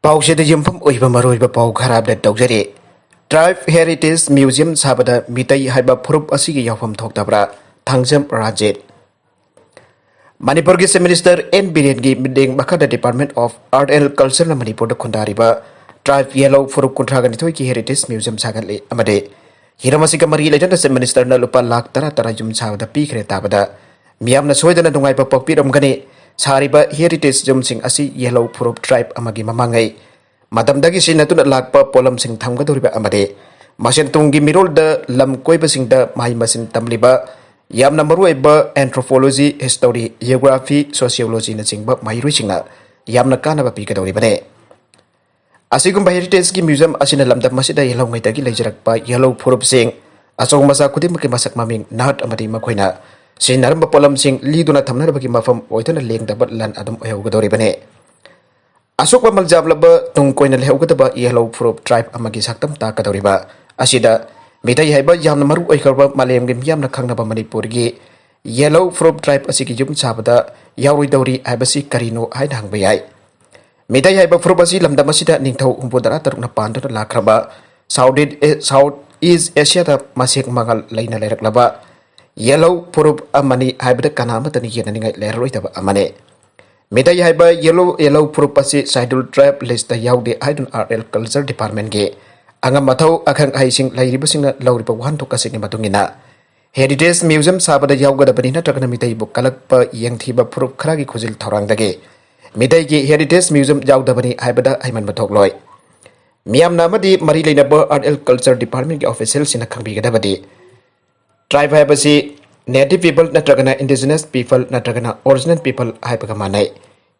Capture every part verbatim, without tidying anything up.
ꯄꯥꯎꯁꯤꯗ ꯌꯨꯝꯐꯝ ꯑꯣꯏꯕ ꯃꯔꯨꯑꯣꯏꯕ ꯄꯥꯎ ꯈꯔ ꯑꯞꯗꯦꯠ ꯇꯧꯖꯔꯤ꯫ ꯇ꯭ꯔꯥꯏꯕ ꯍꯦꯔꯤꯇꯦꯖ ꯃ꯭ꯌꯨꯖꯤꯌꯝ ꯁꯥꯕꯗ ꯃꯤꯇꯩ ꯍꯥꯏꯕ ꯐꯨꯔꯨꯞ ꯑꯁꯤꯒꯤ ꯌꯥꯎꯐꯝ ꯊꯣꯛꯇꯕ꯭ꯔꯥ? ꯊꯥꯡꯖꯝ ꯔꯥꯖꯦꯠ꯫ ꯃꯅꯤꯄꯨꯔꯒꯤ ꯆꯤꯐ ꯃꯤꯅꯤꯁꯇꯔ ꯑꯦꯟ ꯕꯤꯔꯦꯟꯒꯤ ꯃꯤꯠꯌꯦꯡ ꯃꯈꯥꯗ Department of Art and Cultureꯅ ꯃꯅꯤꯄꯨꯔꯗ ꯈꯨꯟꯗꯥꯔꯤꯕ ꯇ꯭ꯔꯥꯏꯕ ꯌꯦꯜꯍꯧ ꯐꯨꯔꯨꯞ ꯀꯨꯟꯊ꯭ꯔꯥꯒ ꯅꯤꯊꯣꯏꯒꯤ ꯍꯦꯔꯤꯇꯦꯖ ꯃ꯭ꯌꯨꯖꯤꯌꯝ ꯁꯥꯒꯠꯂꯤ ꯑꯃꯗꯤ ꯍꯤꯔꯝ ꯑꯁꯤꯒ ꯃꯔꯤ ꯂꯩꯅꯅ ꯆꯤꯐ ꯃꯤꯅꯤꯁꯇꯔꯅ ꯂꯨꯄꯥ ꯂꯥꯈ ꯇꯔꯥ ꯇꯔꯥ ꯌꯨꯝ ꯁꯥꯕꯗ ꯄꯤꯈ꯭ꯔꯦ ꯇꯥꯕꯗ ꯃꯤꯌꯥꯝꯅ ꯁꯣꯏꯗꯅ ꯅꯨꯡꯉꯥꯏꯕ ꯄꯣꯛꯄꯤꯔꯝꯒꯅꯤ꯫ ꯁꯥꯔꯤꯕ ꯍꯦꯔꯤꯇꯦꯖ ꯌꯨꯝꯁꯤꯡ ꯑꯁꯤ ꯌꯦꯜꯍꯧ ꯐꯨꯔꯨꯞ ꯇ꯭ꯔꯥꯏꯕ ꯑꯃꯒꯤ ꯃꯃꯥꯡꯉꯩ ꯃꯇꯝꯗꯒꯤ ꯁꯤꯖꯤꯟꯅꯗꯨꯅ ꯂꯥꯛꯄ ꯄꯣꯠꯂꯝꯁꯤꯡ ꯊꯝꯒꯗꯧꯔꯤꯕ ꯑꯃꯗꯤ ꯃꯁꯦꯟ ꯇꯨꯡꯒꯤ ꯃꯤꯔꯣꯜꯗ ꯂꯝ ꯀꯣꯏꯕꯁꯤꯡꯗ ꯃꯍꯩ ꯃꯁꯤꯡ ꯇꯝꯂꯤꯕ ꯌꯥꯝꯅ ꯃꯔꯨꯑꯣꯏꯕ anthropology, history, geography, sociologyꯅꯆꯤꯡꯕ ꯃꯍꯩꯔꯣꯏꯁꯤꯡꯅ ꯌꯥꯝꯅ ꯀꯥꯟꯅꯕ ꯄꯤꯒꯗꯧꯔꯤꯕꯅꯤ꯫ ꯑꯁꯤꯒꯨꯝꯕ ꯍꯦꯔꯤꯇꯦꯖꯀꯤ ꯃ꯭ꯌꯨꯖꯤꯌꯝ ꯑꯁꯤꯅ ꯂꯝꯗꯝ ꯑꯁꯤꯗ ꯌꯦꯜꯍꯧꯉꯩꯗꯒꯤ ꯂꯩꯖꯔꯛꯄ ꯌꯦꯜꯍꯧ ꯐꯨꯔꯨꯞꯁꯤꯡ, ꯑꯆꯧ ꯃꯆꯥ ꯈꯨꯗꯤꯡꯃꯛꯀꯤ ꯃꯁꯛ ꯃꯃꯤꯡ, ꯅꯥꯠ ꯑꯃꯗꯤ ꯃꯈꯣꯏꯅ ꯁꯤꯖꯤꯟꯅꯔꯝꯕ ꯄꯣꯠꯂꯝꯁꯤꯡ ꯂꯤꯗꯨꯅ ꯊꯝꯅꯅꯕꯒꯤ ꯃꯐꯝ ꯑꯣꯏꯗꯨꯅ ꯂꯦꯡꯗꯕ ꯂꯟ ꯑꯗꯨꯝ ꯑꯣꯏꯍꯧꯒꯗꯧꯔꯤꯕꯅꯤ꯫ ꯑꯁꯨꯛ ꯃꯃꯜ ꯌꯥꯝꯂꯕ ꯇꯨꯡ ꯀꯣꯏꯅ ꯂꯩꯍꯧꯒꯗꯕ ꯌꯦꯜꯍꯧ ꯐꯨꯔꯨꯞ ꯇ꯭ꯔꯥꯏꯕ ꯑꯃꯒꯤ ꯁꯛꯇꯝ ꯇꯥꯛꯀꯗꯧꯔꯤꯕ ꯑꯁꯤꯗ ꯃꯤꯇꯩ ꯍꯥꯏꯕ ꯌꯥꯝꯅ ꯃꯔꯨ ꯑꯣꯏꯈ꯭ꯔꯕ ꯃꯥꯂꯦꯝꯒꯤ ꯃꯤꯌꯥꯝꯅ ꯈꯪꯅꯕ ꯃꯅꯤꯄꯨꯔꯒꯤ ꯌꯦꯜꯍꯧ ꯐꯨꯔꯨꯞ ꯇ꯭ꯔꯥꯏꯕ ꯑꯁꯤꯒꯤ ꯌꯨꯝ ꯁꯥꯕꯗ ꯌꯥꯎꯔꯣꯏꯗꯧꯔꯤ ꯍꯥꯏꯕꯁꯤ ꯀꯔꯤꯅꯣ ꯍꯥꯏꯅ ꯍꯪꯕ ꯌꯥꯏ꯫ ꯃꯤꯇꯩ ꯍꯥꯏꯕ ꯐꯨꯔꯨꯞ ꯑꯁꯤ ꯂꯝꯗꯝ ꯑꯁꯤꯗ ꯅꯤꯡꯊꯧ ꯍꯨꯝꯐꯨꯇꯔꯥ ꯇꯔꯨꯛꯅ ꯄꯥꯟꯗꯨꯅ ꯂꯥꯛꯈ꯭ꯔꯕ South East, South East Asiaꯗ ꯃꯁꯦꯛ ꯃꯉꯥꯜ ꯂꯩꯅ ꯂꯩꯔꯛꯂꯕ ꯌꯦꯜꯍꯧ ꯐꯨꯔꯨꯞ ꯑꯃꯅꯤ ꯍꯥꯏꯕꯗ ꯀꯅꯥ ꯑꯃꯠꯇꯅ ꯌꯦꯠꯅꯅꯤꯡꯉꯥꯏ ꯂꯩꯔꯔꯣꯏꯗꯕ ꯑꯃꯅꯤ꯫ ꯃꯤꯇꯩ ꯍꯥꯏꯕ ꯌꯦꯜꯍꯧ, ꯌꯦꯜꯍꯧ ꯐꯨꯔꯨꯞ ꯑꯁꯤ Scheduled Tribe listꯇ ꯌꯥꯎꯗꯦ ꯍꯥꯏꯗꯨꯅ Art and Culture Departmentꯀꯤ ꯑꯉꯝ ꯑꯊꯧ ꯑꯈꯪ ꯑꯍꯩꯁꯤꯡ ꯂꯩꯔꯤꯕꯁꯤꯡꯅ ꯂꯧꯔꯤꯕ ꯋꯥꯍꯟꯊꯣꯛ ꯑꯁꯤꯒꯤ ꯃꯇꯨꯡ ꯏꯟꯅ ꯍꯦꯔꯤꯇꯦꯖ ꯃ꯭ꯌꯨꯖꯤꯌꯝ ꯁꯥꯕꯗ ꯌꯥꯎꯒꯗꯕꯅꯤ ꯅꯠꯇ꯭ꯔꯒꯅ ꯃꯤꯇꯩꯕꯨ ꯀꯂꯛꯄ ꯌꯦꯡꯊꯤꯕ ꯐꯨꯔꯨꯞ ꯈꯔꯒꯤ ꯈꯨꯖꯤꯜ ꯊꯧꯔꯥꯡꯗꯒꯤ ꯃꯤꯇꯩꯒꯤ ꯍꯦꯔꯤꯇꯦꯖ ꯃ꯭ꯌꯨꯖꯤꯌꯝ ꯌꯥꯎꯗꯕꯅꯤ ꯍꯥꯏꯕꯗ ꯍꯩꯃꯟꯕ ꯊꯣꯛꯂꯣꯏ꯫ ꯃꯤꯌꯥꯝꯅ ꯑꯃꯗꯤ ꯃꯔꯤ ꯂꯩꯅꯕ Art and Culture Departmentꯀꯤ officialꯁꯤꯡꯅ ꯈꯪꯕꯤꯒꯗꯕꯗꯤ ꯇ꯭ꯔꯥꯏꯕ ꯍꯥꯏꯕꯁꯤ native people ꯅꯠꯇ꯭ꯔꯒꯅ indigenous people ꯅꯠꯇ꯭ꯔꯒꯅ original people ꯍꯥꯏꯕꯒ ꯃꯥꯟꯅꯩ꯫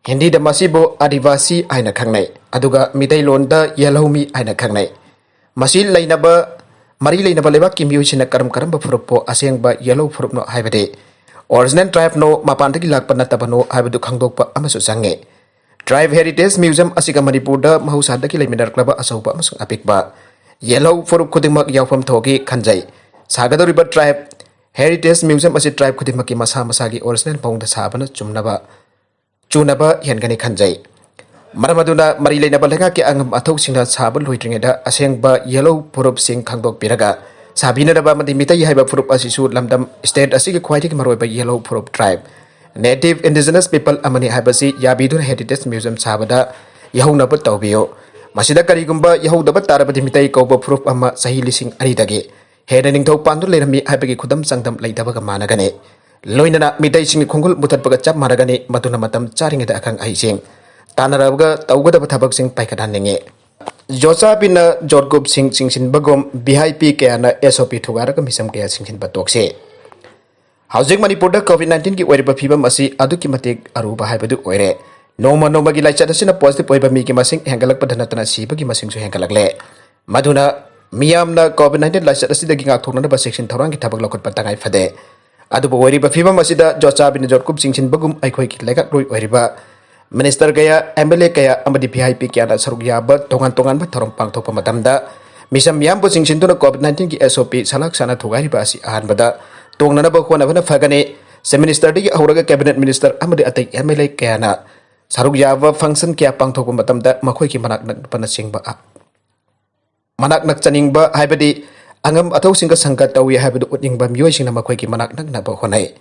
ꯍꯤꯟꯗꯤꯗ ꯃꯁꯤꯕꯨ ꯑꯥꯗꯤꯕꯥꯁꯤ ꯍꯥꯏꯅ ꯈꯪꯅꯩ, ꯑꯗꯨꯒ ꯃꯤꯇꯩꯂꯣꯟꯗ ꯌꯦꯜꯍꯧꯃꯤ ꯍꯥꯏꯅ ꯈꯪꯅꯩ꯫ ꯃꯁꯤ ꯂꯩꯅꯕ, ꯃꯔꯤ ꯂꯩꯅꯕ ꯂꯩꯕꯥꯛꯀꯤ ꯃꯤꯑꯣꯏꯁꯤꯡꯅ ꯀꯔꯝ ꯀꯔꯝꯕ ꯐꯨꯔꯨꯞꯄꯨ ꯑꯁꯦꯡꯕ ꯌꯦꯜꯍꯧ ꯐꯨꯔꯨꯞꯅꯣ ꯍꯥꯏꯕꯗꯤ original tribeꯅꯣ, ꯃꯄꯥꯟꯗꯒꯤ ꯂꯥꯛꯄ ꯅꯠꯇꯕꯅꯣ ꯍꯥꯏꯕꯗꯨ ꯈꯪꯗꯣꯛꯄ ꯑꯃꯁꯨ ꯆꯪꯉꯤ꯫ ꯇ꯭ꯔꯥꯏꯕ ꯍꯦꯔꯤꯇꯦꯖ ꯃ꯭ꯌꯨꯖꯤꯌꯝ ꯑꯁꯤꯒ ꯃꯅꯤꯄꯨꯔꯗ ꯃꯍꯧꯁꯥꯗꯒꯤ ꯂꯩꯃꯤꯟꯅꯔꯛꯂꯕ ꯑꯆꯧꯕ ꯑꯃꯁꯨꯡ ꯑꯄꯤꯛꯄ ꯌꯦꯜꯍꯧ ꯐꯨꯔꯨꯞ ꯈꯨꯗꯤꯡꯃꯛ ꯌꯥꯎꯐꯝ ꯊꯣꯛꯏ ꯈꯟꯖꯩ꯫ ꯁꯥꯒꯗꯧꯔꯤꯕ ꯇ꯭ꯔꯥꯏꯕ ꯍꯦꯔꯤꯇꯦꯖ ꯃ꯭ꯌꯨꯖꯤꯌꯝ ꯑꯁꯤ ꯇ꯭ꯔꯥꯏꯕ ꯈꯨꯗꯤꯡꯃꯛꯀꯤ ꯃꯁꯥ ꯃꯁꯥꯒꯤ original ꯃꯑꯣꯡꯗ ꯁꯥꯕꯅ ꯆꯨꯝꯅꯕ, ꯆꯨꯅꯕ ꯍꯦꯟꯒꯅꯤ ꯈꯟꯖꯩ꯫ ꯃꯔꯝ ꯑꯗꯨꯅ ꯃꯔꯤ ꯂꯩꯅꯕ ꯂꯩꯉꯥꯛꯀꯤ ꯑꯉꯝ ꯑꯊꯧꯁꯤꯡꯅ ꯁꯥꯕ ꯂꯣꯏꯗ꯭ꯔꯤꯉꯩꯗ ꯑꯁꯦꯡꯕ ꯌꯦꯜꯍꯧ ꯐꯨꯔꯨꯞꯁꯤꯡ ꯈꯪꯗꯣꯛꯄꯤꯔꯒ ꯁꯥꯕꯤꯅꯅꯕ ꯑꯃꯗꯤ ꯃꯤꯇꯩ ꯍꯥꯏꯕ ꯐꯨꯔꯨꯞ ꯑꯁꯤꯁꯨ ꯂꯝꯗꯝ state ꯑꯁꯤꯒꯤ ꯈ꯭ꯋꯥꯏꯗꯒꯤ ꯃꯔꯨꯑꯣꯏꯕ ꯌꯦꯜꯍꯧ ꯐꯨꯔꯨꯞ tribe, native indigenous people ꯑꯃꯅꯤ ꯍꯥꯏꯕꯁꯤ ꯌꯥꯕꯤꯗꯨꯅ heritage museum ꯁꯥꯕꯗ ꯌꯥꯍꯧꯅꯕ ꯇꯧꯕꯤꯌꯨ꯫ ꯃꯁꯤꯗ ꯀꯔꯤꯒꯨꯝꯕ ꯌꯥꯍꯧꯗꯕ ꯇꯥꯔꯕꯗꯤ ꯃꯤꯇꯩ ꯀꯧꯕ ꯐꯨꯔꯨꯞ ꯑꯃ ꯆꯍꯤ ꯂꯤꯁꯤꯡ ꯑꯅꯤꯗꯒꯤ ꯍꯦꯟꯅ ꯅꯤꯡꯊꯧ ꯄꯥꯟꯗꯨꯅ ꯂꯩꯔꯝꯃꯤ ꯍꯥꯏꯕꯒꯤ ꯈꯨꯗꯝ ꯆꯥꯡꯗꯝ ꯂꯩꯇꯕꯒ ꯃꯥꯟꯅꯒꯅꯤ꯫ ꯂꯣꯏꯅꯅ ꯃꯤꯇꯩꯁꯤꯡꯒꯤ ꯈꯣꯡꯒꯨꯜ ꯃꯨꯊꯠꯄꯒ ꯆꯞ ꯃꯥꯟꯅꯒꯅꯤ꯫ ꯃꯗꯨꯅ ꯃꯇꯝ ꯆꯥꯔꯤꯉꯩꯗ ꯑꯈꯪ ꯑꯍꯩꯁꯤꯡ ꯇꯥꯟꯅꯔꯒ ꯇꯧꯒꯗꯕ ꯊꯕꯛꯁꯤꯡ ꯄꯥꯏꯈꯠꯍꯟꯅꯤꯡꯉꯤ꯫ ꯌꯣꯠꯆꯥꯕꯤꯅ ꯖꯣꯠꯀꯨꯞꯁꯤꯡ ꯆꯤꯡꯁꯤꯟꯕꯒꯨꯝ V I P ꯀꯌꯥꯅ S O P ꯊꯨꯒꯥꯏꯔꯒ ꯃꯤꯆꯝ ꯀꯌꯥ ꯆꯤꯡꯁꯤꯟꯕ ꯇꯣꯛꯁꯤ꯫ ꯍꯧꯖꯤꯛ ꯃꯅꯤꯄꯨꯔꯗ COVID nineteenꯒꯤ ꯑꯣꯏꯔꯤꯕ ꯐꯤꯕꯝ ꯑꯁꯤ ꯑꯗꯨꯛꯀꯤ ꯃꯇꯤꯛ ꯑꯔꯨꯕ ꯍꯥꯏꯕꯗꯨ ꯑꯣꯏꯔꯦ꯫ ꯅꯣꯡꯃ ꯅꯣꯡꯃꯒꯤ ꯂꯥꯏꯆꯠ ꯑꯁꯤꯅ positive ꯑꯣꯏꯕ ꯃꯤꯒꯤ ꯃꯁꯤꯡ ꯍꯦꯟꯒꯠꯂꯛꯄꯗ ꯅꯠꯇꯅ ꯁꯤꯕꯒꯤ ꯃꯁꯤꯡꯁꯨ ꯍꯦꯟꯒꯠꯂꯛꯂꯦ꯫ ꯃꯗꯨꯅ ꯃꯤꯌꯥꯝꯅ COVID nineteen ꯂꯥꯏꯆꯠ ꯑꯁꯤꯗꯒꯤ ꯉꯥꯛꯊꯣꯛꯅꯅꯕ ꯆꯦꯛꯁꯤꯟ ꯊꯧꯔꯥꯡꯒꯤ ꯊꯕꯛ ꯂꯧꯈꯠꯄ ꯇꯉꯥꯏ ꯐꯗꯦ꯫ ꯑꯗꯨꯕꯨ ꯑꯣꯏꯔꯤꯕ ꯐꯤꯕꯝ ꯑꯁꯤꯗ ꯖꯣꯠꯆꯥꯕꯤꯅ ꯖꯣꯠꯀꯨꯞ ꯆꯤꯡꯁꯤꯟꯕꯒꯨꯝ ꯑꯩꯈꯣꯏꯒꯤ ꯂꯩꯉꯥꯛꯂꯣꯏ ꯑꯣꯏꯔꯤꯕ minister ꯀꯌꯥ, M L A ꯀꯌꯥ ꯑꯃꯗꯤ V I P ꯀꯌꯥꯅ ꯁꯔꯨꯛ ꯌꯥꯕ ꯇꯣꯉꯥꯟ ꯇꯣꯉꯥꯟꯕ ꯊꯧꯔꯝ ꯄꯥꯡꯊꯣꯛꯄ ꯃꯇꯝꯗ ꯃꯤꯆꯝ ꯃꯤꯌꯥꯝꯕꯨ ꯆꯤꯡꯁꯤꯟꯗꯨꯅ COVID nineteenꯒꯤ S O P ꯁꯂꯥꯛ ꯁꯥꯅ ꯊꯨꯒꯥꯏꯔꯤꯕ ꯑꯁꯤ ꯑꯍꯥꯟꯕꯗ ꯇꯣꯡꯅꯅꯕ ꯍꯣꯠꯅꯕꯅ ꯐꯒꯅꯤ꯫ Chief ministerꯗꯒꯤ ꯍꯧꯔꯒ cabinet minister ꯑꯃꯗꯤ ꯑꯇꯩ M L A ꯀꯌꯥꯅ ꯁꯔꯨꯛ ꯌꯥꯕ function ꯀꯌꯥ ꯄꯥꯡꯊꯣꯛꯄ ꯃꯇꯝꯗ ꯃꯈꯣꯏꯒꯤ ꯃꯅꯥꯛ ꯅꯛꯄꯅꯆꯤꯡꯕ ꯃꯅꯥꯛ ꯅꯛꯆꯅꯤꯡꯕ ꯍꯥꯏꯕꯗꯤ ꯑꯉꯝ ꯑꯊꯧꯁꯤꯡꯒ ꯁꯪꯒ ꯇꯧꯏ ꯍꯥꯏꯕꯗꯨ ꯎꯠꯅꯤꯡꯕ ꯃꯤꯑꯣꯏꯁꯤꯡꯅ ꯃꯈꯣꯏꯒꯤ ꯃꯅꯥꯛ ꯅꯛꯅꯕ ꯍꯣꯠꯅꯩ꯫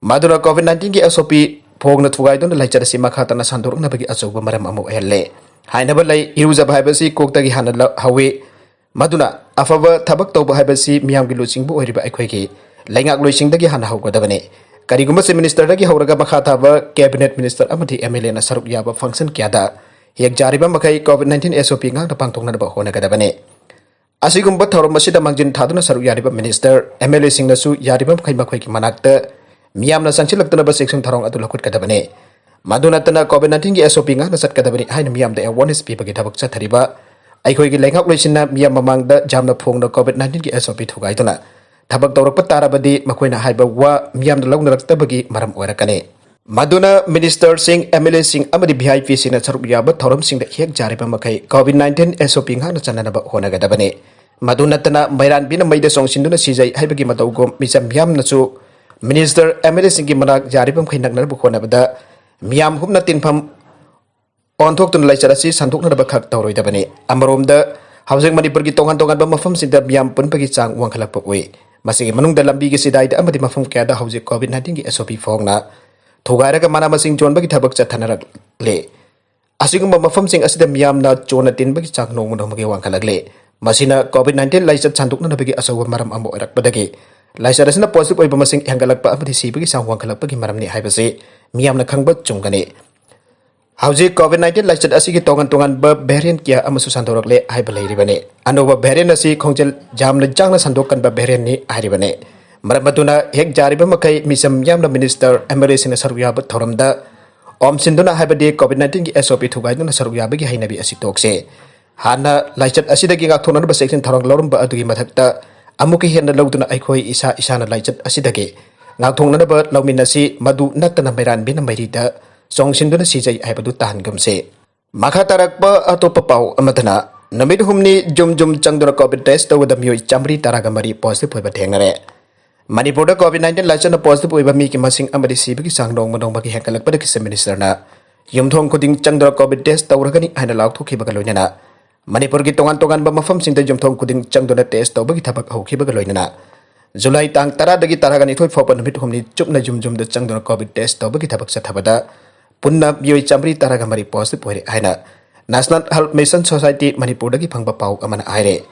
ꯃꯗꯨꯅ COVID nineteenꯒꯤ S O P ꯐꯣꯡꯅ ꯊꯨꯒꯥꯏꯗꯨꯅ ꯂꯥꯏꯆꯠ ꯑꯁꯤ ꯃꯈꯥ ꯇꯥꯅ ꯁꯟꯗꯣꯔꯛꯅꯕꯒꯤ ꯑꯆꯧꯕ ꯃꯔꯝ ꯑꯃ ꯑꯣꯏꯍꯜꯂꯦ꯫ ꯍꯥꯏꯅꯕ ꯂꯩ, ꯏꯔꯨꯖꯕ ꯍꯥꯏꯕꯁꯤ ꯀꯣꯛꯇꯒꯤ ꯍꯥꯟꯅ ꯂ-, ꯍꯧꯏ꯫ ꯃꯗꯨꯅ ꯑꯐꯕ ꯊꯕꯛ ꯇꯧꯕ ꯍꯥꯏꯕꯁꯤ ꯃꯤꯌꯥꯝꯒꯤ ꯂꯨꯆꯤꯡꯕ ꯑꯣꯏꯔꯤꯕ ꯑꯩꯈꯣꯏꯒꯤ ꯂꯩꯉꯥꯛꯂꯣꯏꯁꯤꯡꯗꯒꯤ ꯍꯥꯟꯅ ꯍꯧꯒꯗꯕꯅꯤ꯫ ꯀꯔꯤꯒꯨꯝꯕ Chief ministerꯗꯒꯤ ꯍꯧꯔꯒ ꯃꯈꯥ ꯊꯥꯕ cabinet minister ꯑꯃꯗꯤ M L Aꯅ ꯁꯔꯨꯛ ꯌꯥꯕ function ꯀꯌꯥꯗ ꯍꯦꯛ ꯌꯥꯔꯤꯕ ꯃꯈꯩ COVID nineteen S O P ꯉꯥꯛꯅ ꯄꯥꯡꯊꯣꯛꯅꯅꯕ ꯍꯣꯠꯅꯒꯗꯕꯅꯤ꯫ ꯑꯁꯤꯒꯨꯝꯕ ꯊꯧꯔꯝ ꯑꯁꯤꯗ ꯃꯥꯡꯖꯤꯟ ꯊꯥꯗꯨꯅ ꯁꯔꯨꯛ ꯌꯥꯔꯤꯕ minister, M L Aꯁꯤꯡꯅꯁꯨ ꯌꯥꯔꯤꯕ ꯃꯈꯩ ꯃꯈꯣꯏꯒꯤ ꯃꯅꯥꯛꯇ ꯃꯤꯌꯥꯝꯅ ꯆꯪꯁꯤꯜꯂꯛꯇꯅꯕ ꯆꯦꯛꯁꯤꯟ ꯊꯧꯔꯥꯡ ꯑꯗꯨ ꯂꯧꯈꯠꯀꯗꯕꯅꯤ꯫ ꯃꯗꯨ ꯅꯠꯇꯅ COVID nineteenꯒꯤ S O P ꯉꯥꯛꯅ ꯆꯠꯀꯗꯕꯅꯤ ꯍꯥꯏꯅ ꯃꯤꯌꯥꯝꯗ awareness ꯄꯤꯕꯒꯤ ꯊꯕꯛ ꯆꯠꯊꯔꯤꯕ ꯑꯩꯈꯣꯏꯒꯤ ꯂꯩꯉꯥꯛꯂꯣꯏꯁꯤꯡꯅ ꯃꯤꯌꯥꯝ ꯃꯃꯥꯡꯗ ꯌꯥꯝꯅ ꯐꯣꯡꯅ COVID nineteenꯒꯤ S O P ꯊꯨꯒꯥꯏꯗꯨꯅ ꯊꯕꯛ ꯇꯧꯔꯛꯄ ꯇꯥꯔꯕꯗꯤ ꯃꯈꯣꯏꯅ ꯍꯥꯏꯕ ꯋꯥ ꯃꯤꯌꯥꯝꯅ ꯂꯧꯅꯔꯛꯇꯕꯒꯤ ꯃꯔꯝ ꯑꯣꯏꯔꯛꯀꯅꯤ꯫ ꯃꯗꯨꯅ ministerꯁꯤꯡ, M L Aꯁꯤꯡ ꯑꯃꯗꯤ V I Pꯁꯤꯡꯅ ꯁꯔꯨꯛ ꯌꯥꯕ ꯊꯧꯔꯝꯁꯤꯡꯗ ꯍꯦꯛ ꯌꯥꯔꯤꯕ ꯃꯈꯩ COVID nineteen S O P ꯉꯥꯛꯅ ꯆꯠꯅꯅꯕ ꯍꯣꯠꯅꯒꯗꯕꯅꯤ꯫ ꯃꯗꯨ ꯅꯠꯇꯅ ꯃꯩꯔꯥꯟꯕꯤꯅ ꯃꯩꯗ ꯆꯣꯡꯁꯤꯟꯗꯨꯅ ꯁꯤꯖꯩ ꯍꯥꯏꯕꯒꯤ ꯃꯇꯧꯒꯨꯝ ꯃꯤꯆꯝ ꯃꯤꯌꯥꯝꯅꯁꯨ minister, M L Aꯁꯤꯡꯒꯤ ꯃꯅꯥꯛ ꯌꯥꯔꯤꯕ ꯃꯈꯩ ꯅꯛꯅꯅꯕ ꯍꯣꯠꯅꯕꯗ ꯃꯤꯌꯥꯝ ꯍꯨꯞꯅ ꯇꯤꯟꯐꯝ ꯑꯣꯟꯊꯣꯛꯇꯨꯅ ꯂꯥꯏꯆꯠ ꯑꯁꯤ ꯁꯟꯗꯣꯛꯅꯅꯕ ꯈꯛ ꯇꯧꯔꯣꯏꯗꯕꯅꯤ꯫ ꯑꯃꯔꯣꯝꯗ, ꯍꯧꯖꯤꯛ ꯃꯅꯤꯄꯨꯔꯒꯤ ꯇꯣꯉꯥꯟ ꯇꯣꯉꯥꯟꯕ ꯃꯐꯝꯁꯤꯡꯗ ꯃꯤꯌꯥꯝ ꯄꯨꯟꯕꯒꯤ ꯆꯥꯡ ꯋꯥꯡꯈꯠꯂꯛꯄ ꯎꯏ꯫ ꯃꯁꯤꯒꯤ ꯃꯅꯨꯡꯗ ꯂꯝꯕꯤꯒꯤ ꯆꯤꯗꯥꯏꯗ ꯑꯃꯗꯤ ꯃꯐꯝ ꯀꯌꯥꯗ ꯍꯧꯖꯤꯛ COVID nineteen ꯒꯤ ꯑꯁꯣꯄꯤ ꯐꯣꯡꯅ ꯊꯨꯒꯥꯏꯔꯒ ꯃꯅꯥ ꯃꯁꯤꯡ ꯌꯣꯟꯕꯒꯤ ꯊꯕꯛ ꯆꯠꯊꯅꯔꯛꯂꯦ꯫ ꯑꯁꯤꯒꯨꯝꯕ ꯃꯐꯝꯁꯤꯡ ꯑꯁꯤꯗ ꯃꯤꯌꯥꯝꯅ ꯆꯣꯟꯅ ꯇꯤꯟꯕꯒꯤ ꯆꯥꯡ ꯅꯣꯡꯃ ꯅꯣꯡꯃꯒꯤ ꯋꯥꯡꯈꯠꯂꯛꯂꯦ꯫ ꯃꯁꯤꯅ COVID nineteen ꯂꯥꯏꯆꯠ ꯁꯟꯗꯣꯛꯅꯅꯕꯒꯤ ꯑꯆꯧꯕ ꯃꯔꯝ ꯑꯃ ꯑꯣꯏꯔꯛꯄꯗꯒꯤ ꯂꯥꯏꯆꯠ ꯑꯁꯤꯅ positive ꯑꯣꯏꯕ ꯃꯁꯤꯡ ꯍꯦꯟꯒꯠꯂꯛꯄ ꯑꯃꯗꯤ ꯁꯤꯕꯒꯤ ꯆꯥꯡ ꯋꯥꯡꯈꯠꯂꯛꯄꯒꯤ ꯃꯔꯝꯅꯤ ꯍꯥꯏꯕꯁꯤ ꯃꯤꯌꯥꯝꯅ ꯈꯪꯕ ꯆꯨꯝꯒꯅꯤ꯫ ꯍꯧꯖꯤꯛ COVID nineteen ꯂꯥꯏꯆꯠ ꯑꯁꯤꯒꯤ ꯇꯣꯉꯥꯟ ꯇꯣꯉꯥꯟꯕ variant ꯀꯌꯥ ꯑꯃꯁꯨ ꯁꯟꯗꯣꯔꯛꯂꯦ ꯍꯥꯏꯕ ꯂꯩꯔꯤꯕꯅꯤ꯫ ꯑꯅꯧꯕ variant ꯑꯁꯤ ꯈꯣꯡꯖꯦꯜ ꯌꯥꯝꯅ ꯌꯥꯡꯅ ꯁꯟꯗꯣꯛꯀꯟꯕ variant ꯅꯤ ꯍꯥꯏꯔꯤꯕꯅꯤ꯫ ꯃꯔꯝ ꯑꯗꯨꯅ ꯍꯦꯛ ꯌꯥꯔꯤꯕ ꯃꯈꯩ ꯃꯤꯆꯝ ꯌꯥꯝꯅ minister, MLA ꯁꯤꯡꯅ ꯁꯔꯨꯛ ꯌꯥꯕ ꯊꯧꯔꯝꯗ ꯑꯣꯝꯁꯤꯟꯗꯨꯅ ꯍꯥꯏꯕꯗꯤ COVID nineteen ꯒꯤ SOP ꯊꯨꯒꯥꯏꯗꯨꯅ ꯁꯔꯨꯛ ꯌꯥꯕꯒꯤ ꯍꯩꯅꯕꯤ ꯑꯁꯤ ꯇꯣꯛꯁꯤ꯫ ꯍꯥꯟꯅ ꯂꯥꯏꯆꯠ ꯑꯁꯤꯗꯒꯤ ꯉꯥꯛꯊꯣꯛꯅꯅꯕ ꯆꯦꯛꯁꯤꯟ ꯊꯧꯔꯥꯡ ꯂꯧꯔꯝꯕ ꯑꯗꯨꯒꯤ ꯃꯊꯛꯇ ꯑꯃꯨꯛꯀ ꯍꯦꯟꯅ ꯂꯧꯗꯨꯅ ꯑꯩꯈꯣꯏ ꯏꯁꯥ ꯏꯁꯥꯅ ꯂꯥꯏꯆꯠ ꯑꯁꯤꯗꯒꯤ ꯉꯥꯛꯊꯣꯛꯅꯅꯕ ꯂꯧꯃꯤꯟꯅꯁꯤ꯫ ꯃꯗꯨ ꯅꯠꯇꯅ ꯃꯩꯔꯥꯟꯕꯤꯅ ꯃꯩꯔꯤꯗ ꯆꯣꯡꯁꯤꯟꯗꯨꯅ ꯁꯤꯖꯩ ꯍꯥꯏꯕꯗꯨ ꯇꯥꯍꯟꯒꯨꯝꯁꯤ꯫ ꯃꯈꯥ ꯇꯥꯔꯛꯄ ꯑꯇꯣꯞꯄ ꯄꯥꯎ ꯑꯃꯗꯅ, ꯅꯨꯃꯤꯠ ꯍꯨꯝꯅꯤ ꯖꯨꯝ ꯖꯨꯝ ꯆꯪꯗꯨꯅ COVID test ꯇꯧꯕꯗ ꯃꯤꯑꯣꯏ ꯆꯥꯃꯔꯤ ꯇꯔꯥꯒ ꯃꯔꯤ positive ꯑꯣꯏꯕ ꯊꯦꯡꯅꯔꯦ꯫ ꯃꯅꯤꯄꯨꯔꯗ COVID nineteen ꯂꯥꯏꯆꯠꯅ positive ꯑꯣꯏꯕ ꯃꯤꯒꯤ ꯃꯁꯤꯡ ꯑꯃꯗꯤ ꯁꯤꯕꯒꯤ ꯆꯥꯡ ꯅꯣꯡꯃ ꯅꯣꯡꯃꯒꯤ ꯍꯦꯟꯒꯠꯂꯛꯄꯗꯒꯤ Chief Minister ꯅ ꯌꯨꯝꯊꯣꯡ ꯈꯨꯗꯤꯡ ꯆꯪꯗꯨꯅ COVID test ꯇꯧꯔꯒꯅꯤ ꯍꯥꯏꯅ ꯂꯥꯎꯊꯣꯛꯈꯤꯕꯒ ꯂꯣꯏꯅꯅ ꯃꯅꯤꯄꯨꯔꯒꯤ ꯇꯣꯉꯥꯟ ꯇꯣꯉꯥꯟꯕ ꯃꯐꯝꯁꯤꯡꯗ ꯌꯨꯝꯊꯣꯡ ꯈꯨꯗꯤꯡ ꯆꯪꯗꯨꯅ test ꯇꯧꯕꯒꯤ ꯊꯕꯛ ꯍꯧꯈꯤꯕꯒ ꯂꯣꯏꯅꯅ ꯖꯨꯂꯥꯏ ꯇꯥꯡ ꯇꯔꯥꯗꯒꯤ ꯇꯔꯥꯒ ꯅꯤꯊꯣꯏ ꯐꯥꯎꯕ ꯅꯨꯃꯤꯠ ꯍꯨꯝꯅꯤ ꯆꯨꯞꯅ ꯌꯨꯝ ꯌꯨꯝꯗ ꯆꯪꯗꯨꯅ COVID test ꯇꯧꯕꯒꯤ ꯊꯕꯛ ꯆꯠꯊꯕꯗ ꯄꯨꯟꯅ ꯃꯤꯑꯣꯏ ꯆꯥꯃꯔꯤ ꯇꯔꯥꯒ ꯃꯔꯤ positive ꯑꯣꯏꯔꯦ ꯍꯥꯏꯅ National Health Mission Society ꯃꯅꯤꯄꯨꯔꯗꯒꯤ ꯐꯪꯕ ꯄꯥꯎ ꯑꯃꯅ ꯍꯥꯏꯔꯦ꯫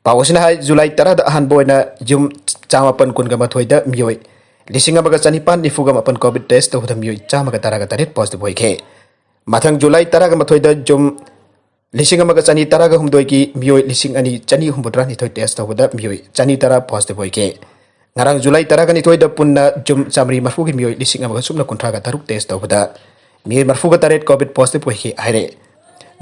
ꯄꯥꯎ ꯑꯁꯤꯅ ꯍꯥꯏ, ꯖꯨꯂꯥꯏ ꯇꯔꯥꯗ ꯑꯍꯥꯟꯕ ꯑꯣꯏꯅ ꯌꯨꯝ ꯆꯥꯃꯥꯄꯟ ꯀꯨꯟꯒ ꯃꯥꯊꯣꯏꯗ ꯃꯤꯑꯣꯏ ꯂꯤꯁꯤꯡ ꯑꯃꯒ ꯆꯅꯤꯄꯥꯟ ꯅꯤꯐꯨꯒ ꯃꯥꯄꯟ COVID test ꯇꯧꯕꯗ ꯃꯤꯑꯣꯏ ꯆꯥꯝꯃꯒ ꯇꯔꯥꯒ ꯇꯔꯦꯠ positive ꯑꯣꯏꯈꯤ꯫ ꯃꯊꯪ ꯖꯨꯂꯥꯏ ꯇꯔꯥꯒ ꯃꯥꯊꯣꯏꯗ ꯌꯨꯝ ꯂꯤꯁꯤꯡ ꯑꯃꯒ ꯆꯅꯤ ꯇꯔꯥꯒ ꯍꯨꯝꯗꯣꯏꯒꯤ ꯃꯤꯑꯣꯏ ꯂꯤꯁꯤꯡ ꯑꯅꯤ ꯆꯅꯤ ꯍꯨꯝꯐꯨꯇꯔꯥ ꯅꯤꯊꯣꯏ test ꯇꯧꯕꯗ ꯃꯤꯑꯣꯏ ꯆꯅꯤ ꯇꯔꯥ positive ꯑꯣꯏꯈꯤ꯫ ꯉꯔꯥꯡ ꯖꯨꯂꯥꯏ ꯇꯔꯥꯒ ꯅꯤꯊꯣꯏꯗ ꯄꯨꯟꯅ ꯌꯨꯝ ꯆꯥꯃꯔꯤ ꯃꯔꯤꯐꯨꯒꯤ ꯃꯤꯑꯣꯏ ꯂꯤꯁꯤꯡ ꯑꯃꯒ ꯁꯨꯞꯅ ꯀꯨꯟꯊ꯭ꯔꯥꯒ ꯇꯔꯨꯛ test ꯇꯧꯕꯗ ꯃꯤꯑꯣꯏ ꯃꯔꯤꯐꯨꯒ ꯇꯔꯦꯠ COVID positive ꯑꯣꯏꯈꯤ ꯍꯥꯏꯔꯦ꯫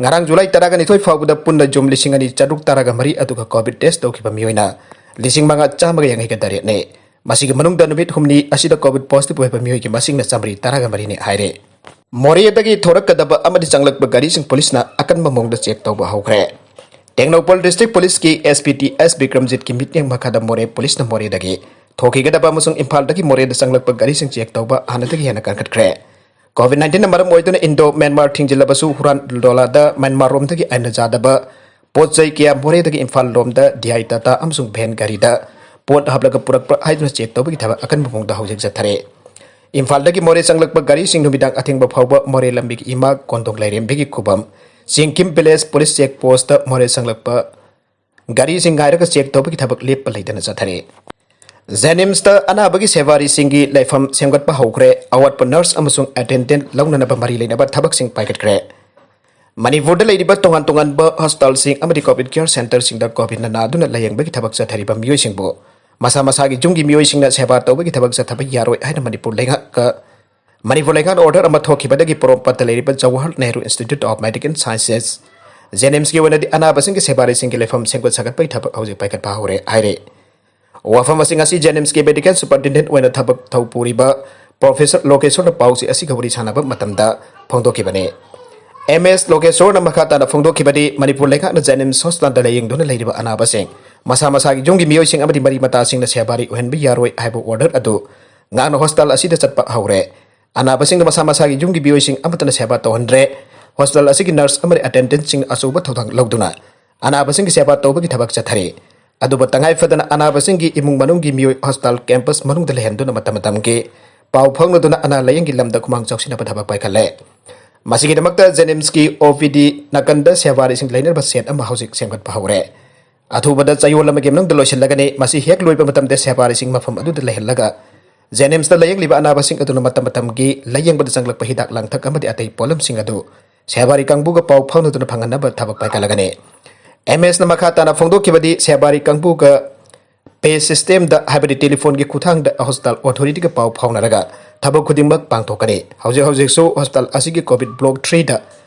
ꯉꯔꯥꯡ ꯖꯨꯂꯥꯏ ꯇꯔꯥꯒ ꯅꯤꯊꯣꯏ ꯐꯥꯎꯕꯗ ꯄꯨꯟꯅ ꯌꯨꯝ ꯂꯤꯁꯤꯡ ꯑꯅꯤ ꯆꯥꯇ꯭ꯔꯨꯛ ꯇꯔꯥꯒ ꯃꯔꯤ ꯑꯗꯨꯒ COVID test ꯇꯧꯈꯤꯕ ꯃꯤꯑꯣꯏꯅ ꯂꯤꯁꯤꯡ ꯃꯉꯥ ꯆꯥꯝꯃꯒ ꯌꯥꯡꯈꯩꯒ ꯇꯔꯦꯠꯅꯤ꯫ ꯃꯁꯤꯒꯤ ꯃꯅꯨꯡꯗ ꯅꯨꯃꯤꯠ ꯍꯨꯝꯅꯤ ꯑꯁꯤꯗ COVID positive ꯑꯣꯏꯕ ꯃꯤꯑꯣꯏꯒꯤ ꯃꯁꯤꯡꯅ ꯆꯥꯃꯔꯤ ꯇꯔꯥꯒ ꯃꯔꯤꯅꯤ ꯍꯥꯏꯔꯦ꯫ ꯃꯣꯔꯦꯗꯒꯤ ꯊꯣꯔꯛꯀꯗꯕ ꯑꯃꯗꯤ ꯆꯪꯂꯛꯄ ꯒꯥꯔꯤꯁꯤꯡ ꯄꯨꯂꯤꯁꯅ ꯑꯀꯟꯕ ꯃꯑꯣꯡꯗ check ꯇꯧꯕ ꯍꯧꯈ꯭ꯔꯦ꯫ ꯇꯦꯡꯅꯧꯄꯜ district ꯄꯨꯂꯤꯁꯀꯤ SP ꯇꯤ ꯑꯦꯁ ꯕꯤꯀ꯭ꯔꯝꯖꯤꯠꯀꯤ ꯃꯤꯠꯌꯦꯡ ꯃꯈꯥꯗ ꯃꯣꯔꯦ ꯄꯨꯂꯤꯁꯅ ꯃꯣꯔꯦꯗꯒꯤ ꯊꯣꯛꯈꯤꯒꯗꯕ ꯑꯃꯁꯨꯡ ꯏꯝꯐꯥꯜꯗꯒꯤ ꯃꯣꯔꯦꯗ ꯆꯪꯂꯛꯄ ꯒꯥꯔꯤꯁꯤꯡ check ꯇꯧꯕ ꯍꯥꯟꯅꯗꯒꯤ ꯍꯦꯟꯅ ꯀꯟꯈꯠꯈ꯭ꯔꯦ꯫ COVID nineteen ꯅ ꯃꯔꯝ ꯑꯣꯏꯗꯨꯅ ꯏꯟꯗꯣ ꯃ꯭ꯌꯥꯟꯃꯥꯔ ꯊꯤꯡꯖꯤꯜꯂꯕꯁꯨ ꯍꯨꯔꯥꯟ ꯂꯣꯂꯥꯗ ꯃ꯭ꯌꯥꯟꯃꯥꯔ ꯔꯣꯝꯗꯒꯤ ꯑꯥꯏꯟꯅ ꯌꯥꯗꯕ ꯄꯣꯠ ꯆꯩ ꯀꯌꯥ ꯃꯣꯔꯦꯗꯒꯤ ꯏꯝꯐꯥꯜ ꯂꯣꯝꯗ ꯗꯤ ꯑꯥꯏ ꯇꯥꯇꯥ ꯑꯃꯁꯨꯡ ꯚꯦꯟ ꯒꯥꯔꯤꯗ ꯄꯣꯠ ꯍꯥꯞꯂꯒ ꯄꯨꯔꯛꯄ꯭ꯔꯥ ꯍꯥꯏꯗꯨꯅ ꯆꯦꯛ ꯇꯧꯕꯒꯤ ꯊꯕꯛ ꯑꯀꯟꯕ ꯃꯑꯣꯡꯗ ꯍꯧꯖꯤꯛ ꯆꯠꯊꯔꯦ꯫ ꯏꯝꯐꯥꯜꯗꯒꯤ ꯃꯣꯔꯦ ꯆꯪꯂꯛꯄ ꯒꯥꯔꯤꯁꯤꯡ ꯅꯨꯃꯤꯗꯥꯡ ꯑꯊꯦꯡꯕ ꯐꯥꯎꯕ ꯃꯣꯔꯦ ꯂꯝꯕꯤꯒꯤ ꯏꯃꯥ ꯀꯣꯟꯗꯣꯡ ꯂꯥꯏꯔꯦꯝꯕꯤꯒꯤ ꯈꯨꯕꯝ, ꯆꯤꯡꯈꯤꯝ ꯚꯤꯂꯦꯖ ꯄꯨꯂꯤꯁ ꯆꯦꯛ ꯄꯣꯁꯇ ꯃꯣꯔꯦ ꯆꯪꯂꯛꯄ ꯒꯥꯔꯤꯁꯤꯡ ꯉꯥꯏꯔꯒ ꯆꯦꯛ ꯇꯧꯕꯒꯤ ꯊꯕꯛ ꯂꯦꯞꯄ ꯂꯩꯇꯅ ꯆꯠꯊꯔꯤ꯫ ꯖꯦꯅꯤꯝꯁꯇ ꯑꯅꯥꯕꯒꯤ ꯁꯦꯕꯥꯔꯤꯁꯤꯡꯒꯤ ꯂꯩꯐꯝ ꯁꯦꯝꯒꯠꯄ ꯍꯧꯈ꯭ꯔꯦ꯫ ꯑꯋꯥꯠꯄ ꯅꯔꯁ ꯑꯃꯁꯨꯡ ꯑꯦꯇꯦꯟꯗꯦꯟꯠ ꯂꯧꯅꯅꯕ ꯃꯔꯤ ꯂꯩꯅꯕ ꯊꯕꯛꯁꯤꯡ ꯄꯥꯏꯈꯠꯈ꯭ꯔꯦ꯫ ꯃꯅꯤꯄꯨꯔꯗ ꯂꯩꯔꯤꯕ ꯇꯣꯉꯥꯟ ꯇꯣꯉꯥꯟꯕ ꯍꯣꯁꯄꯤꯇꯥꯜꯁꯤꯡ ꯑꯃꯗꯤ ꯀꯣꯚꯤꯗ ꯀꯤꯌꯔ ꯁꯦꯟꯇꯔꯁꯤꯡꯗ ꯀꯣꯚꯤꯗꯅ ꯅꯥꯗꯨꯅ ꯂꯥꯌꯦꯡꯕꯒꯤ ꯊꯕꯛ ꯆꯠꯊꯔꯤꯕ ꯃꯤꯑꯣꯏꯁꯤꯡꯕꯨ ꯃꯁꯥ ꯃꯁꯥꯒꯤ ꯌꯨꯝꯒꯤ ꯃꯤꯑꯣꯏꯁꯤꯡꯅ ꯁꯦꯕꯥ ꯇꯧꯕꯒꯤ ꯊꯕꯛ ꯆꯠꯊꯕ ꯌꯥꯔꯣꯏ ꯍꯥꯏꯅ ꯃꯅꯤꯄꯨꯔ ꯂꯩꯉꯥꯛꯀ ꯃꯅꯤꯄꯨꯔ ꯂꯩꯉꯥꯛꯅ ꯑꯣꯔꯗꯔ ꯑꯃ ꯊꯣꯛꯈꯤꯕꯗꯒꯤ ꯄꯣꯔꯣꯝꯄꯥꯠꯇ ꯂꯩꯔꯤꯕ Jawahar Nehru institute of medical sciences, ꯖꯦꯅꯤꯝꯁꯀꯤ ꯑꯣꯏꯅꯗꯤ ꯑꯅꯥꯕꯁꯤꯡꯒꯤ ꯁꯦꯕꯥꯔꯤꯁꯤꯡꯒꯤ ꯂꯩꯐꯝ ꯁꯦꯝꯒꯠ ꯁꯥꯒꯠꯄꯒꯤ ꯊꯕꯛ ꯍꯧꯖꯤꯛ ꯄꯥꯏꯈꯠꯄ ꯍꯧꯔꯦ ꯍꯥꯏꯔꯦ꯫ ꯋꯥꯐꯝ ꯑꯁꯤ ꯉꯁꯤ ꯖꯦꯅꯤꯝꯁꯀꯤ ꯃꯦꯗꯤꯀꯦꯜ ꯁꯨꯄꯔꯤꯟꯇꯦꯟꯗꯦꯟꯠ ꯑꯣꯏꯅ ꯊꯕꯛ ꯊꯧ ꯄꯨꯔꯤꯕ ꯄ꯭ꯔꯣꯐꯦꯁꯔ ꯂꯣꯀꯦꯁꯣꯔꯅ ꯄꯥꯎꯆꯦ ꯑꯁꯤꯒ ꯋꯥꯔꯤ ꯁꯥꯟꯅꯕ ꯃꯇꯝꯗ ꯐꯣꯡꯗꯣꯛꯈꯤꯕꯅꯤ꯫ ꯑꯦꯝ ꯑꯦꯁ ꯂꯣꯀꯦꯁꯣꯔꯅ ꯃꯈꯥ ꯇꯥꯅ ꯐꯣꯡꯗꯣꯛꯈꯤꯕꯗꯤ, ꯃꯅꯤꯄꯨꯔ ꯂꯩꯉꯥꯛꯅ ꯖꯦꯅꯤꯝꯁ ꯍꯣꯁꯄꯤꯇꯥꯜꯗ ꯂꯥꯌꯦꯡꯗꯨꯅ ꯂꯩꯔꯤꯕ ꯑꯅꯥꯕꯁꯤꯡ ꯃꯁꯥ ꯃꯁꯥꯒꯤ ꯌꯨꯝꯒꯤ ꯃꯤꯑꯣꯏꯁꯤꯡ ꯑꯃꯗꯤ ꯃꯔꯤ ꯃꯇꯥꯁꯤꯡꯅ ꯁꯦꯕꯥꯔꯤ ꯑꯣꯏꯍꯟꯕ ꯌꯥꯔꯣꯏ ꯍꯥꯏꯕ ꯑꯣꯔꯗꯔ ꯑꯗꯨ ꯉꯥꯛꯅ ꯍꯣꯁꯄꯤꯇꯥꯜ ꯑꯁꯤꯗ ꯆꯠꯄ ꯍꯧꯔꯦ꯫ ꯑꯅꯥꯕꯁꯤꯡꯗ ꯃꯁꯥ ꯃꯁꯥꯒꯤ ꯌꯨꯝꯒꯤ ꯃꯤꯑꯣꯏꯁꯤꯡ ꯑꯃꯠꯇꯅ ꯁꯦꯕꯥ ꯇꯧꯍꯟꯗ꯭ꯔꯦ꯫ ꯍꯣꯁꯄꯤꯇꯥꯜ ꯑꯁꯤꯒꯤ ꯅꯔꯁ ꯑꯃꯗꯤ ꯑꯦꯇꯦꯟꯗꯦꯟꯠꯁꯤꯡ ꯑꯆꯧꯕ ꯊꯧꯗꯥꯡ ꯂꯧꯗꯨꯅ ꯑꯅꯥꯕꯁꯤꯡꯒꯤ ꯁꯦꯕꯥ ꯇꯧꯕꯒꯤ ꯊꯕꯛ ꯆꯠꯊꯔꯤ꯫ ꯑꯗꯨꯕꯨ ꯇꯉꯥꯏ ꯐꯗꯅ ꯑꯅꯥꯕꯁꯤꯡꯒꯤ ꯏꯃꯨꯡ ꯃꯅꯨꯡꯒꯤ ꯃꯤꯑꯣꯏ ꯍꯣꯁꯄꯤꯇꯥꯜ ꯀꯦꯝꯄꯁ ꯃꯅꯨꯡꯗ ꯂꯩꯍꯟꯗꯨꯅ ꯃꯇꯝ ꯃꯇꯝꯒꯤ ꯄꯥꯎ ꯐꯥꯎꯅꯗꯨꯅ ꯑꯅꯥ ꯂꯥꯌꯦꯡꯒꯤ ꯂꯝꯗ ꯈꯨꯃꯥꯡ ꯆꯥꯎꯁꯤꯟꯅꯕ ꯊꯕꯛ ꯄꯥꯏꯈꯠꯂꯦ꯫ ꯃꯁꯤꯒꯤꯗꯃꯛꯇ ꯖꯦꯅꯤꯝꯁꯀꯤ ꯑꯣ ꯄꯤ ꯗꯤ ꯅꯥꯀꯟꯗ ꯁꯦꯕꯥꯔꯤꯁꯤꯡ ꯂꯩꯅꯅꯕ ꯁꯦꯠ ꯑꯃ ꯍꯧꯖꯤꯛ ꯁꯦꯝꯒꯠꯄ ꯍꯧꯔꯦ꯫ ꯑꯊꯨꯕꯗ ꯆꯌꯣꯜ ꯑꯃꯒꯤ ꯃꯅꯨꯡꯗ ꯂꯣꯏꯁꯤꯜꯂꯒꯅꯤ꯫ ꯃꯁꯤ ꯍꯦꯛ ꯂꯣꯏꯕ ꯃꯇꯝꯗ ꯁꯦꯕꯥꯔꯤꯁꯤꯡ ꯃꯐꯝ ꯑꯗꯨꯗ ꯂꯩꯍꯜꯂꯒ ꯖꯦꯅꯤꯝꯁꯇ ꯂꯥꯌꯦꯡꯂꯤꯕ ꯑꯅꯥꯕꯁꯤꯡ ꯑꯗꯨꯅ ꯃꯇꯝ ꯃꯇꯝꯒꯤ ꯂꯥꯌꯦꯡꯕꯗ ꯆꯪꯂꯛꯄ ꯍꯤꯗꯥꯛ ꯂꯥꯡꯊꯛ ꯑꯃꯗꯤ ꯑꯇꯩ ꯄꯣꯠꯂꯝꯁꯤꯡ ꯑꯗꯨ ꯁꯦꯕꯥꯔꯤ ꯀꯥꯡꯕꯨꯒ ꯄꯥꯎ ꯐꯥꯎꯅꯗꯨꯅ ꯐꯪꯍꯟꯅꯕ ꯊꯕꯛ ꯄꯥꯏꯈꯠꯂꯒꯅꯤ꯫ ꯑꯦꯝ ꯑꯦꯁꯅ ꯃꯈꯥ ꯇꯥꯅ ꯐꯣꯡꯗꯣꯛꯈꯤꯕꯗꯤ, ꯁꯦꯕꯥꯔꯤ ꯀꯥꯡꯕꯨꯒ ꯄꯦ ꯁꯤꯁꯇꯦꯝꯗ, ꯍꯥꯏꯕꯗꯤ ꯇꯦꯂꯤꯐꯣꯟꯒꯤ ꯈꯨꯠꯊꯥꯡꯗ ꯍꯣꯁꯄꯤꯇꯥꯜ ꯑꯣꯊꯣꯔꯤꯇꯤꯒ ꯄꯥꯎ ꯐꯥꯎꯅꯔꯒ ꯊꯕꯛ ꯈꯨꯗꯤꯡꯃꯛ ꯄꯥꯡꯊꯣꯛꯀꯅꯤ꯫ ꯍꯧꯖꯤꯛ ꯍꯧꯖꯤꯛꯁꯨ ꯍꯣꯁꯄꯤꯇꯥꯜ ꯑꯁꯤꯒꯤ ꯀꯣꯚꯤꯗ ꯕ꯭ꯂꯣꯛ ꯊ꯭ꯔꯤꯗ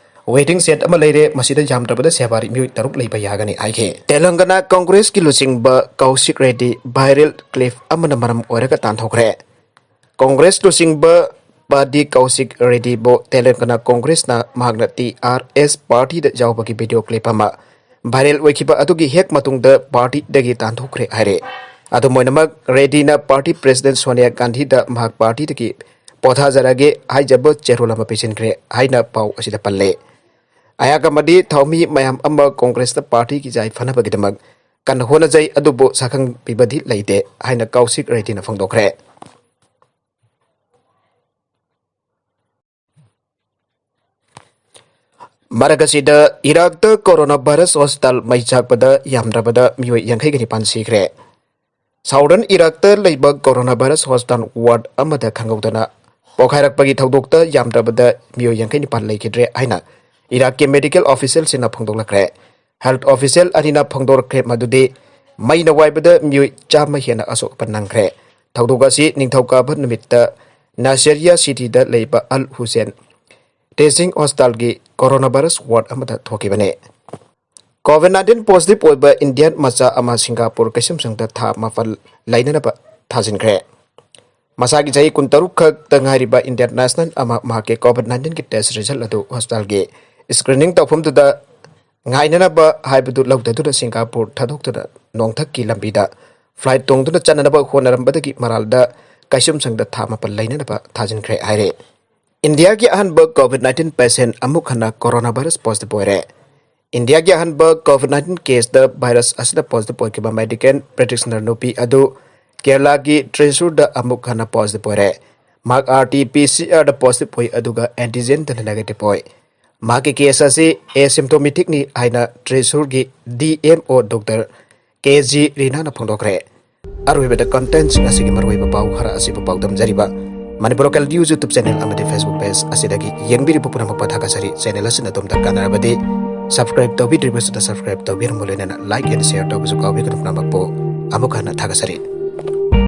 ꯋꯦꯇꯤꯡ ꯁꯦꯠ ꯑꯃ ꯂꯩꯔꯦ꯫ ꯃꯁꯤꯗ ꯌꯥꯝꯗ꯭ꯔꯕꯗ ꯁꯦꯕꯥꯔꯤ ꯃꯤꯑꯣꯏ ꯇꯔꯨꯛ ꯂꯩꯕ ꯌꯥꯒꯅꯤ ꯍꯥꯏꯈꯤ꯫ ꯇꯦꯂꯪꯒꯅꯥ ꯀꯪꯒ꯭ꯔꯦꯁꯀꯤ ꯂꯨꯆꯤꯡꯕ ꯀꯧꯁꯤꯛ ꯔꯦꯗꯤ ꯚꯥꯏꯔꯦꯜ ꯀ꯭ꯂꯤꯞ ꯑꯃꯅ ꯃꯔꯝ ꯑꯣꯏꯔꯒ ꯇꯥꯟꯊꯣꯛꯈ꯭ꯔꯦ꯫ ꯀꯪꯒ꯭ꯔꯦꯁ ꯂꯨꯆꯤꯡꯕ ꯄꯥꯗꯤ ꯀꯧꯁꯤꯛ ꯔꯦꯗꯤꯕꯨ ꯇꯦꯂꯪꯒꯅꯥ ꯀꯪꯒ꯭ꯔꯦꯁꯅ ꯃꯍꯥꯛꯅ ꯇꯤ ꯑꯥꯔ ꯑꯦꯁ ꯄꯥꯔꯇꯤꯗ ꯌꯥꯎꯕꯒꯤ ꯚꯤꯗꯤꯑꯣ ꯀ꯭ꯂꯤꯞ ꯑꯃ ꯚꯥꯏꯔꯦꯜ ꯑꯣꯏꯈꯤꯕ ꯑꯗꯨꯒꯤ ꯍꯦꯛ ꯃꯇꯨꯡꯗ ꯄꯥꯔꯇꯤꯗꯒꯤ ꯇꯥꯟꯊꯣꯛꯈ꯭ꯔꯦ ꯍꯥꯏꯔꯦ꯫ ꯑꯗꯨꯝ ꯑꯣꯏꯅꯃꯛ, ꯔꯦꯗꯤꯅ ꯄꯥꯔꯇꯤ ꯄ꯭ꯔꯦꯁꯤꯗꯦꯟꯠ ꯁꯣꯅꯤꯌꯥ ꯒꯥꯟꯙꯤꯗ ꯃꯍꯥꯛ ꯄꯥꯔꯇꯤꯗꯒꯤ ꯄꯣꯊꯥꯖꯔꯒꯦ ꯍꯥꯏꯖꯕ ꯆꯦꯔꯣꯜ ꯑꯃ ꯄꯤꯁꯤꯟꯈ꯭ꯔꯦ ꯍꯥꯏꯅ ꯄꯥꯎ ꯑꯁꯤꯗ ꯄꯜꯂꯦ꯫ ꯑꯩꯍꯥꯛ ꯑꯃꯗꯤ ꯊꯧꯃꯤ ꯃꯌꯥꯝ ꯑꯃ ꯀꯣꯡꯒ꯭ꯔꯦꯁꯇ ꯄꯥꯔꯇꯤꯒꯤ ꯌꯥꯏꯐꯅꯕꯒꯤꯗꯃꯛ ꯀꯟꯅ ꯍꯣꯠꯅꯖꯩ, ꯑꯗꯨꯕꯨ ꯁꯛꯈꯪ ꯄꯤꯕꯗꯤ ꯂꯩꯇꯦ ꯍꯥꯏꯅ ꯀꯧꯁꯤꯛ ꯔꯦꯗꯤꯅ ꯐꯣꯡꯗꯣꯛꯈ꯭ꯔꯦ꯫ ꯃꯔꯛ ꯑꯁꯤꯗ ꯏꯔꯥꯛꯇ ꯀꯣꯔꯣꯅꯥ ꯚꯥꯏꯔꯁ ꯍꯣꯁꯄꯤꯇꯥꯜ ꯃꯩ ꯆꯥꯛꯄꯗ ꯌꯥꯝꯗ꯭ꯔꯕꯗ ꯃꯤꯑꯣꯏ ꯌꯥꯡꯈꯩꯒ ꯅꯤꯄꯥꯟ ꯁꯤꯈ꯭ꯔꯦ꯫ ꯁꯥꯎꯗꯔꯟ ꯏꯔꯥꯛꯇ ꯂꯩꯕ ꯀꯣꯔꯣꯅꯥ ꯚꯥꯏꯔꯁ ꯍꯣꯁꯄꯤꯇꯥꯜ ꯋꯥꯔꯗ ꯑꯃꯗ ꯈꯪꯍꯧꯗꯅ ꯄꯣꯈꯥꯏꯔꯛꯄꯒꯤ ꯊꯧꯗꯣꯛꯇ ꯌꯥꯝꯗ꯭ꯔꯕꯗ ꯃꯤꯑꯣꯏ ꯌꯥꯡꯈꯩ ꯅꯤꯄꯥꯟ ꯂꯩꯈꯤꯗ꯭ꯔꯦ ꯍꯥꯏꯅ ꯏꯔꯥꯛꯀꯤ ꯃꯦꯗꯤꯀꯦꯜ ꯑꯣꯐꯤꯁꯤꯌꯦꯜꯁꯤꯡꯅ ꯐꯣꯡꯗꯣꯛꯂꯛꯈ꯭ꯔꯦ꯫ ꯍꯦꯜꯊ ꯑꯣꯐꯤꯁꯤꯌꯦꯜ ꯑꯅꯤꯅ ꯐꯣꯡꯗꯣꯔꯛꯈ꯭ꯔꯦ ꯃꯗꯨꯗꯤ ꯃꯩꯅ ꯋꯥꯏꯕꯗ ꯃꯤꯑꯣꯏ ꯆꯥꯝꯃ ꯍꯦꯟꯅ ꯑꯁꯣꯛ ꯑꯄꯟ ꯅꯪꯈ꯭ꯔꯦ꯫ ꯊꯧꯗꯣꯛ ꯑꯁꯤ ꯅꯤꯡꯊꯧꯀꯥꯕ ꯅꯨꯃꯤꯠꯇ ꯅꯥꯁꯦꯔꯤꯌꯥ ꯁꯤꯇꯤꯗ ꯂꯩꯕ ꯑꯜ ꯍꯨꯁꯦꯟ ꯇꯦꯁꯤꯡ ꯍꯣꯁꯄꯤꯇꯥꯜꯒꯤ ꯀꯣꯔꯣꯅꯥ ꯚꯥꯏꯔꯁ ꯋꯥꯔꯗ ꯑꯃꯗ ꯊꯣꯛꯈꯤꯕꯅꯤ꯫ ꯀꯣꯚꯤꯗ ꯅꯥꯏꯟꯇꯤꯟ ꯄꯣꯖꯤꯇꯤꯚ ꯑꯣꯏꯕ ꯏꯟꯗꯤꯌꯟ ꯃꯆꯥ ꯑꯃ ꯁꯤꯡꯒꯥꯄꯨꯔ ꯀꯩꯁꯨꯝꯁꯪꯗ ꯊꯥ ꯃꯥꯄꯜ ꯂꯩꯅꯅꯕ ꯊꯥꯖꯤꯟꯈ꯭ꯔꯦ꯫ ꯃꯁꯥꯒꯤ ꯆꯍꯤ ꯀꯨꯟꯇꯔꯨꯛ ꯈꯛꯇ ꯉꯥꯏꯔꯤꯕ ꯏꯟꯗꯤꯌꯟ ꯅꯦꯁꯅꯦꯜ ꯑꯃ ꯃꯍꯥꯛꯀꯤ ꯀꯣꯚꯤꯗ ꯅꯥꯏꯟꯇꯤꯟꯒꯤ ꯇꯦꯁ ꯔꯤꯖꯜ ꯑꯗꯨ ꯍꯣꯁꯄꯤꯇꯥꯜꯒꯤ ꯁ꯭ꯀ꯭ꯔꯤꯅꯤꯡ ꯇꯧꯐꯝꯗꯨꯗ ꯉꯥꯏꯅꯅꯕ ꯍꯥꯏꯕꯗꯨ ꯂꯧꯊꯗꯨꯅ ꯁꯤꯡꯒꯥꯄꯨꯔ ꯊꯥꯗꯣꯛꯇꯨꯅ ꯅꯣꯡꯊꯛꯀꯤ ꯂꯝꯕꯤꯗ ꯐ꯭ꯂꯥꯏꯠ ꯇꯣꯡꯗꯨꯅ ꯆꯠꯅꯅꯕ ꯍꯣꯠꯅꯔꯝꯕꯗꯒꯤ ꯃꯔꯥꯜꯗ ꯀꯩꯁꯨꯝꯁꯪꯗ ꯊꯥ ꯃꯥꯄꯜ ꯂꯩꯅꯅꯕ ꯊꯥꯖꯤꯟꯈ꯭ꯔꯦ ꯍꯥꯏꯔꯦ꯫ ꯏꯟꯗꯤꯌꯥꯒꯤ ꯑꯍꯥꯟꯕ ꯀꯣꯚꯤꯗ ꯅꯥꯏꯟꯇꯤꯟ ꯄꯦꯁꯦꯟ ꯑꯃꯨꯛ ꯍꯟꯅ ꯀꯣꯔꯣꯅꯥ ꯚꯥꯏꯔꯁ ꯄꯣꯖꯤꯇꯤꯚ ꯑꯣꯏꯔꯦ꯫ ꯏꯟꯗꯤꯌꯥꯒꯤ ꯑꯍꯥꯟꯕ ꯀꯣꯚꯤꯗ ꯅꯥꯏꯟꯇꯤꯟ ꯀꯦꯁꯇ ꯚꯥꯏꯔꯁ ꯑꯁꯤꯗ ꯄꯣꯖꯤꯇꯤꯚ ꯑꯣꯏꯈꯤꯕ ꯃꯦꯗꯤꯀꯦꯜ ꯄ꯭ꯔꯦꯛꯇꯤꯁꯅꯔ ꯅꯨꯄꯤ ꯑꯗꯨ ꯀꯦꯔꯂꯥꯒꯤ ꯇ꯭ꯔꯤꯁꯨꯔꯗ ꯑꯃꯨꯛ ꯍꯟꯅ ꯄꯣꯖꯤꯇꯤꯚ ꯑꯣꯏꯔꯦ꯫ ꯃꯍꯥꯛ ꯑꯥꯔ ꯇꯤ ꯄꯤ ꯁꯤ ꯑꯥꯔꯗ ꯄꯣꯖꯤꯇꯤꯚ ꯑꯣꯏ, ꯑꯗꯨꯒ ꯑꯦꯟꯇꯤꯖꯦꯟꯗꯅ ꯅꯦꯒꯦꯇꯤꯚ ꯑꯣꯏ꯫ ꯃꯍꯥꯛꯀꯤ ꯀꯦꯁ ꯑꯁꯤ ꯑꯦꯁꯤꯝꯇꯣꯃꯦꯇꯤꯛꯅꯤ ꯍꯥꯏꯅ ꯇ꯭ꯔꯤꯁꯨꯔꯒꯤ D M O doctor K G ꯔꯤꯅꯥꯅ ꯐꯣꯡꯗꯣꯛꯈ꯭ꯔꯦ꯫ ꯑꯔꯣꯏꯕꯗ ꯀꯟꯇꯦꯟꯠꯁꯤꯡ ꯑꯁꯤꯒꯤ ꯃꯔꯨꯑꯣꯏꯕ ꯄꯥꯎ ꯈꯔ ꯑꯁꯤꯕꯨ ꯄꯥꯎꯗꯝꯖꯔꯤꯕ Manipur local news YouTube channel ꯑꯃꯗꯤ ꯐꯦꯁꯕꯨꯛ ꯄꯦꯖ ꯑꯁꯤꯗꯒꯤ ꯌꯦꯡꯕꯤꯔꯤꯕ ꯄꯨꯝꯅꯃꯛꯄꯨ ꯊꯥꯒꯠꯆꯔꯤ꯫ ꯆꯦꯅꯦꯜ ꯑꯁꯤꯅ ꯑꯗꯣꯝꯗ ꯀꯥꯟꯅꯔꯕꯗꯤ ꯁꯕꯁꯀ꯭ꯔꯥꯏꯕ ꯇꯧꯕꯤꯗ꯭ꯔꯤꯕꯁꯤꯗ ꯁꯕꯁꯀ꯭ꯔꯥꯏꯕ ꯇꯧꯕꯤꯔꯝꯃꯨ, ꯂꯣꯏꯅꯅ ꯂꯥꯏꯛ ꯑꯦꯟ ꯁꯤꯌꯔ ꯇꯧꯕꯁꯨ ꯀꯥꯎꯕꯤꯒꯅꯨ꯫ ꯄꯨꯝꯅꯃꯛꯄꯨ ꯑꯃꯨꯛ ꯍꯟꯅ ꯊꯥꯒꯠꯆꯔꯤ꯫